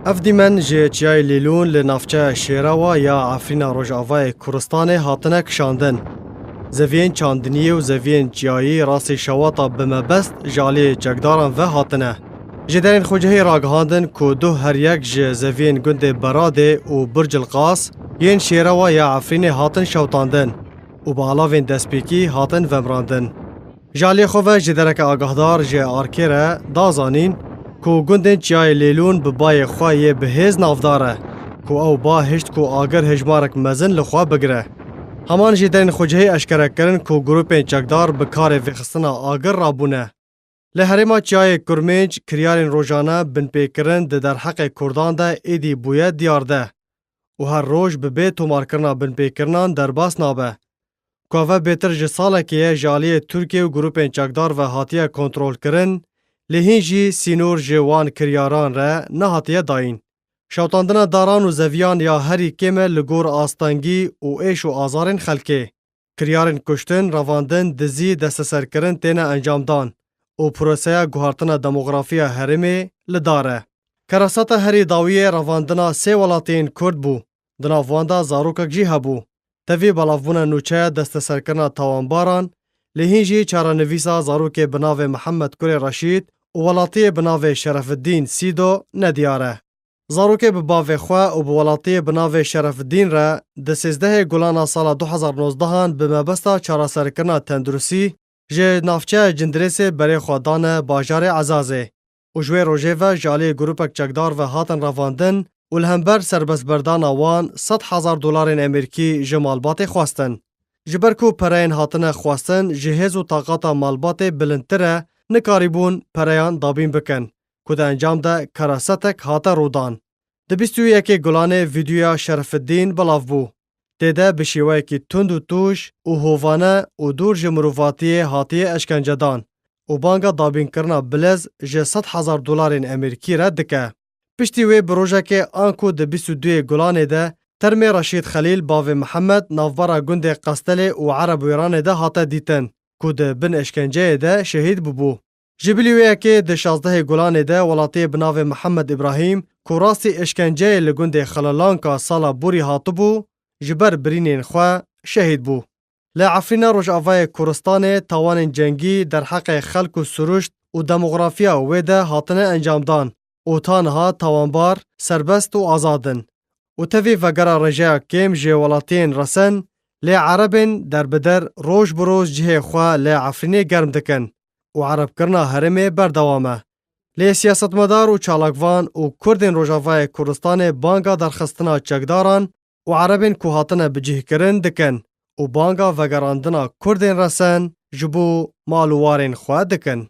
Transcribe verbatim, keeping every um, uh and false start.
Ev dîmen ji Çiyayê Lêlûn li navçeya Şêrewa ya Efrîna Rojavayê Kurdistanê hatine kişandin. Zeviyên çandiniyê û zeviyên çiyayî rastî şewata bi mebest ji aliyê çekdaran ve hatine. Jêderên xwecihî ragihandin ku duh her yek ji zeviyên gundê Beradê û Burcilqas yên Şêrewa ya Efrînê hatin şewtandin û bi alavên destpêkî hatin vemirandin. Ji aliyê xwe ve jêdereke agahdar ji ARKê re da zanîn ku gundên Çiyayê Lêlûn bi bayê xwe yê bihêz navdar e, ku ew ba hişt ku agir hejmarek mezin li xwe bigire. Heman jêderên xwecihî eşkere kirin ku grûpên çekdar bi karê vêxistina agir rabûne. Li herêma Çiyayê Kurmênc kiryarên rojane binpêkirin di derheqê Kurdan de êdî bûye diyarde û her roj bi bê tomarkirina binpêkirinan derbas nabe. Ku ev bêtir ji salekê ye ji aliyê Tirkiye û grûpên çekdar ve hatiye kontrolkirin, lê hîn jî sînor ji wan kiryaran re nehatiye dayîn. Şewtandina daran û zeviyan ya herî kêm e li gor astengî û êş û azarên xelkê. Kiryarên kuştin, revandin, dizî, desteserkirin têne encamdan û proseya guhartina demografiya herêmê li dar e. Keraseta herî dawiyê revandina sê welatiyên Kurd bû, di nav wan de zarokek jî hebû. Tevî belavbûna nûçeya desteserkirina tawanbaran, lê hîn jî çarenivîsa zarokê bi navê Mihemed Kurê Reşîd û welatiyê bi navê Şerefiddîn Sîdo nediyar e. Zarokê bi bavê xwe û bi welatiyê bi navê Şerefiddîn re di sêzdehê Gulana sala du hezar nozdehan bi mebesta çareserkirina tenduristî ji navçeya Cindirêsê berê xwe dane bajarê Ezazê û ji wê rojê ve ji aliyê grûpek çekdar ve hatin revandin û li hember serbestberdana wan sed hezar dolarên Amerîkî ji malbatê xwestin. Ji ber ku pereyên hatine xwestin ji hêz û taqata malbatê bilindtir e, nikarîbûn pereyan dabîn bikin, ku di encam de kerasetek hate rûdan. Di bîst û yekê Gulanê vîdeoya Şerefiddîn belav bû. Tê de bi şêweyekî tund û tûj û hovane û dûr ji mirovatiyê hatiye eşkencedan û banga dabînkirina bilez ji sed hezar dolarên Amerîkî re dike. Piştî wê bi rojekê anku di bîst û duyê Gulanê de termê Reşîd Xelîl bavê Mihemed navbera gundê Qestelê û Ereb Wêranê de hate dîtin ku di bin eşkenceyê de şehîd bûbû. Ji bilî wê yekê di şazdehê Gulanê de welatiyê bi navê Mihemed Îbrahîm ku rastî eşkenceyê li gundê Xelelanka sala borî hatibû, ji ber birînên xwe şehîd bû. Li Efrîna Rojavayê Kurdistanê tawanên cengî derheqê xelk û siruşt û demografiya wê de hatine encamdan û ta niha tawanbar serbest û azad in. Û tevî vegera rêjeya kêm ji welatiyên resen, lê erebên derbider roj bi roj cihê xwe li Efrînê germ dikin û erebkirina herêmê berdewam e. Lê siyasetmedar û çalakvan û Kurdên Rojavayê Kurdistanê banga derxistina çekdaran û erebên ku hatine bicihkirin dikin û banga vegerandina Kurdên resen ji bo mal û warên xwe dikin.